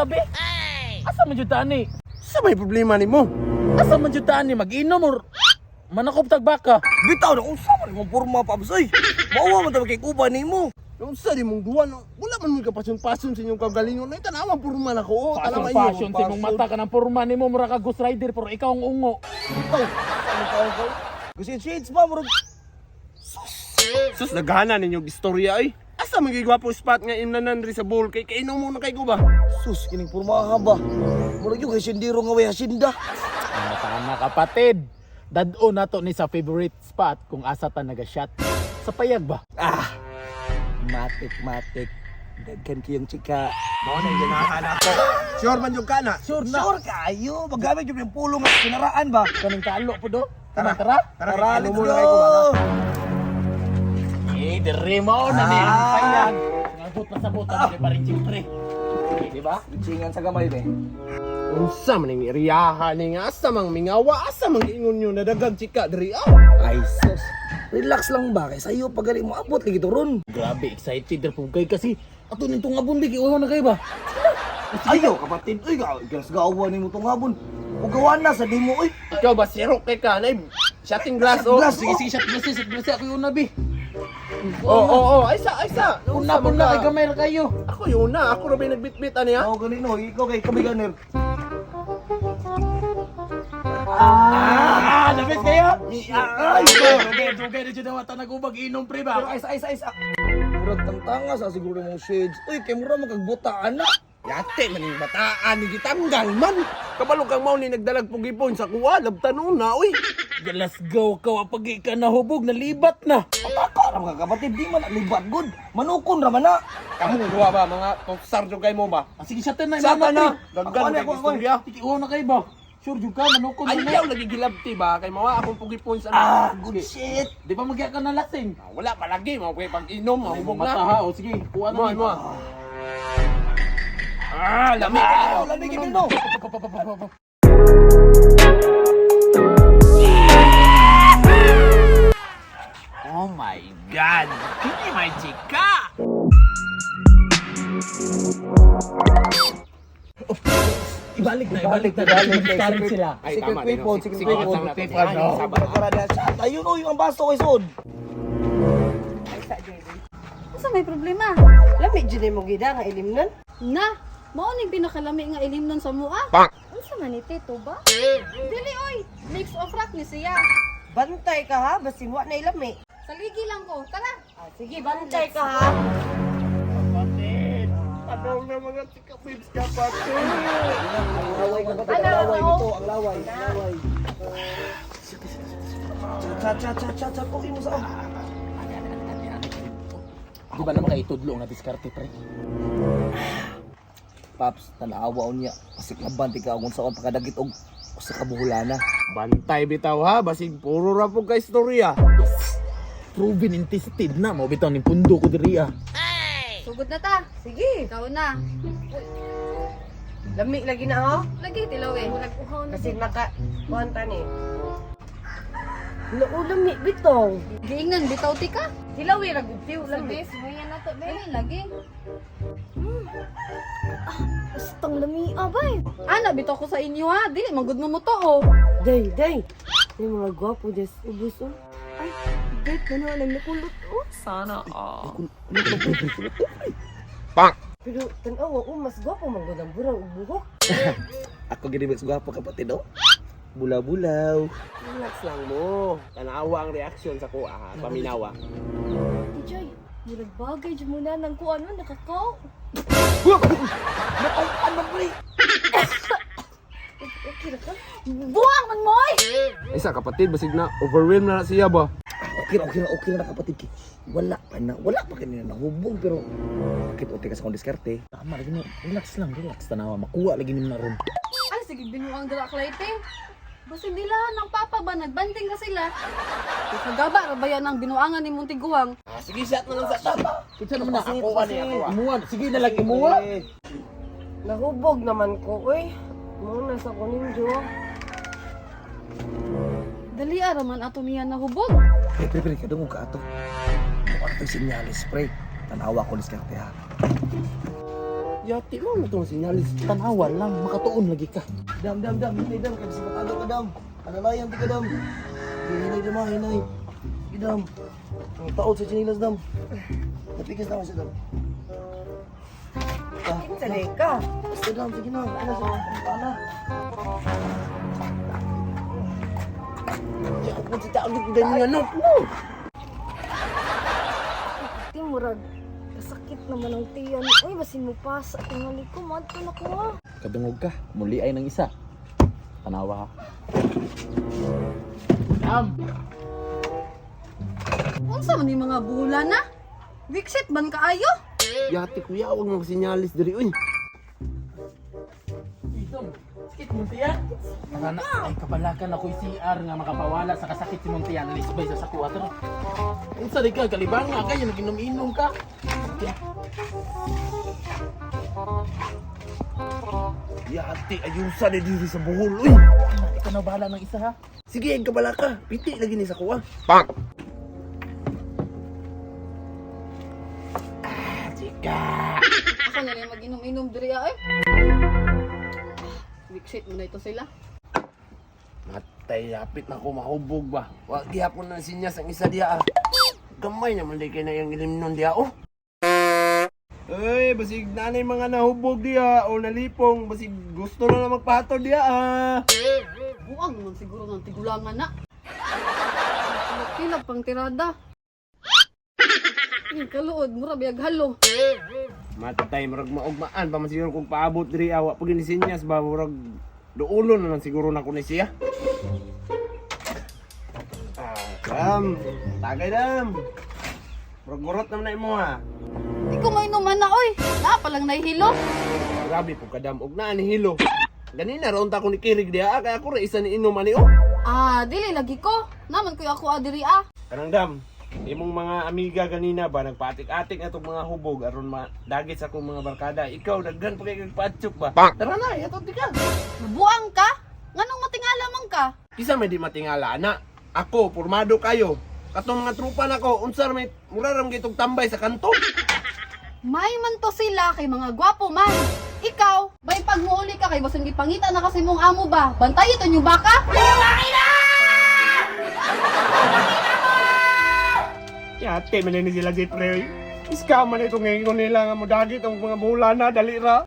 be. Asa man jud tani? Sa may problema nimo? Asa man jud tani mag-inom or manakop tag baka? Bitaw na unsa man imong porma, Paps, oy. Mauwa man ta kay kuba nimo. Unsa di mong duwa no? Wala man mo kapasyon-pasyon sa inyong kagalingon. Ay tanawa porma na ko. Oh, Passion tanawa inyo. passion sa imong mata ka ng porma nimo mura ka Ghost Rider pero ikaw ang ungo. Bitaw. Ano tawag ko? Kasi shades ba murag Sus, nagana ninyo istorya ay. Asa man gwapo spot nga imnanan diri sa bowl kay kainom mo na kay ko ba? Sus, kining pormaha ba? Murag yung hasyendero nga way hasyenda. Ang tama, kapatid. Dad-o nato ni sa favorite spot kung asa ta naga-shot. Sa payag ba? Ah. Matik matik. Daghan kayong chika. Mao na ganahan ako. Sure man jud ka na. Sure na. Sure kayo, magamit yung pulong at kinaraan ba? Kaning kalo po do. Tara, tara. Tara, Tara, kay let's kainom mo go! na kay ko ba? Eh, dire mo na ni ang payag. Ngabot na sa buta ni pa rin siyempre. Eh, di ba? Chingan sa gamay be. Unsa man ning iriyaha ni nga asa mang mingawa asa mang giingon nyo nadagag chika diri ah. Ay sus. Relax lang ba kay sayo pagaling mo abot lagi to ron. Grabe, excited ra po kay kasi ato ning tungabon bi kiuhaw na kayo ba? Ayaw kapatid, uy, gas gawa nimo tong hapon. Ug gawa na sa dimo uy. Ikaw ba sirok kay ka na shotting glass oh. Glass, Sige, sige, shot glass, shot glass ako yung nabi. Oh, ay sa ay sa. Una po na kay gamay ra kayo. Ako yun na, ako ra ba yung nagbitbit ani ha? Ako ganino, ikaw kay kabiganer. Ah, nabis kayo? Ay, dugay, dugay na dyan wata nagubag inom pre Pero ba? ay sa ay sa ay sa. Murag tangtanga sa siguro mong shades. Uy, kay mura magkagbuta ana. Yate man yung bataan ni gitanggal man. Kabalo kang mao ni nagdalag pugipon sa kuwa labtan una oy. Let's go ka pag ka nahubog nalibat na. Pataka ra mga kapatid, di man libat good. Manukon ra man na. Kamong duha ba mga toksar jud kay mo ba? Ah, sige, shot na Sa imama, na. pre. Daggan Ako, kay ako, ako. istorya. Sige, uhaw na kayo ba? Sure jud ka manukon na. Ayaw lagi gilabti ba kay mawa akong pugipon sa Ah, good shit. Di ba magya ka na lasing? Ah, wala pa lagi mao kay pag-inom mahubog Mata na. ha, o sige, kuha na. Mo ni. mo. Ah, lami. Ah, lamig gid no. Oh my God! Kini may chika! Ibalik na, ibalik na. Ibalik na. Sila. Ay, Secret tama din, weapon, no? secret Sige, weapon. tama, tama. No. Tara na shot. Ayun oy, ang baso kay sod. Unsa may problema? Lami jud mo gida nga ilimnon. Na, mao ning pinakalami nga ilimnon sa mua. Unsa man ni Tito ba? Dili oy, mix of rock ni siya. Bantay ka ha, basin wa na ilami. Saligi lang ko, tara. Ah, sige, bantay ka ha. Kapatid! Tanong na mga chika babes, kapatid! Ang laway kapatid, ang laway dito, ang laway, ang laway. Cha cha cha cha cha, uy mo sa. Di ba naman kayo tudlo nga diskarte pre? Paps, tanawa unya. Pasiklaban ti ka kung saan pakadagit og usa ka buhulana. Bantay bitaw ha, basig puro ra po kay istorya. Proven and tested na, mao bitaw ning pundo ko diri ah. Sugod na ta. Sige. Ikaw na. Lami lagi na ha. Lagi tilaw eh. Uhaw na. Kasi maka kuan ta ni. Naulam ni bitong. Giingnan bitaw ti ka. Hilawi ra gud tiw lami. Sige, suwayan na to, be. Dili lagi. Bastang lami abay. Ana bitaw ko sa inyo ha, dili man gud mo mo to oh. Day, day. May mga gwapo des ubos oh. Ay, bet na nang nakulot oh. Pero tan-awa oh, mas gwapo man gud ang burang ug buhok. Ako gini mas gwapo kapatid oh. Bulaw-bulaw. Relax lang mo. Tanawa ang reaction sa kuha ha, paminawa. DJ, murag bagay jud mo na nang kuan mo nakakaw. Nakaupan man pre. Okay ra ka? Buang man mo oy. Isa kapatid, basig na overwhelm na na siya ba? Okay ra, okay ra, okay ra na kapatid kay. Wala pa na, wala pa kanina nahubog pero bakit okay ka sa akong diskarte? Tama lagi mo, relax lang, relax tanawa, makuha lagi nimo na ron. Ay sige binuang dira klite. Basin nila ng papa ba nagbanding ka sila. Kagaba ra ba yan ang binuangan ni Muntiguang? Ah, sige, shot na lang sa tata. Kinsa naman na? Ako ni ako. ah. Imuha, sige na lang imuha. Nahubog naman ko oy. Mo na sa kunin jo. Dali ara man ato niya nahubog. Pre, pre, pre, kadungog ka ato. Mukha na itong senyales, pre. Tanawa ko diskarte ha. Yati mo na itong sinyalis. Tanawa lang, makatuon lagi ka. Dam, dam, dam, hinay dam, kaya sa ka dam. Alalayan ti ka dam. Hinay dam, ah, hinay. Sige, dam. Ang taod sa chinilas dam. Napikas na ako siya dam. Ah, Kinsa day ka? basta dam, sige na. Ano sa pana? Yakap sa tao ganyan no. Ate, murag kasakit naman ang tiyan. Uy, basin mo pa sa tingali ko. Madto na ko ah. Kadungog ka, muli ay ng isa. Tanawa ha. Dam! Unsa man ni mga bula na? Wiksit man kaayo? Yati kuya, wag mo sinyalis diri uy. Sakit Muntian. Tara na, ay kabalakan ako'y CR nga makapawala sa kasakit si Muntian. Lisbay sa sakuha. Tara. Unsa di ka, kalibang nga kayo, naginom-inom ka. Yati ayusa ni diri sa Bohol uy. Ana, ikaw na bahala ng isa ha. Sige, ang kabala ka. Piti lagi ni sa kuha. Ako na rin mag-inom-inom diri ah, eh. Wiksit man na ito sila. Matay, lapit na ko mahubog ba. Wa gihapon na sinyas ang isa diya ah. Gamay naman di kay na yung ilimnon diya oh. Uy, basig nanay mga nahubog diya o nalipong, basig gusto na na magpahatod diya ah. Buang man siguro ng tigulangan na. Kilag pang tirada. Yung kaluod, mura biyag halo. Matay, murag maugmaan pa man siguro kung paabot diri awa pag inisinyas ba murag duulo na lang siguro na ko ni siya. Ah, dam, tagay dam. Murag gurot naman na imo ha. Di ko mainuman na, oy. Naa palang nahihilo. Grabe po kadam og naa ni hilo. Ganina raon ta ko ni Kirig diha ah, kaya ako ra isa ni inom ani oh. Ah, dili lagi ko. Naman ko'y ako adiri ah. Kanang dam, imong mga amiga ganina ba nagpaatik-atik na tong mga hubog aron madagit sa akong mga barkada. Ikaw daghan pa kay kag paatsok ba? Tara na, yatot di ka. Nabuang ka? Nganong matingala man ka? Isa may di matingala ana. Ako pormado kayo. Katong mga trupa nako, unsa ra may mura ra man kay tog tambay sa kanto. May man to sila kay mga gwapo man. Ikaw, bay pag muuli ka kay basan gipangita na kasi mong amo ba? Bantay ito yung baka? Yate man ni sila si Prey. Iska man ito ngayon ko nila nga modagit ang mga bula na dali ra.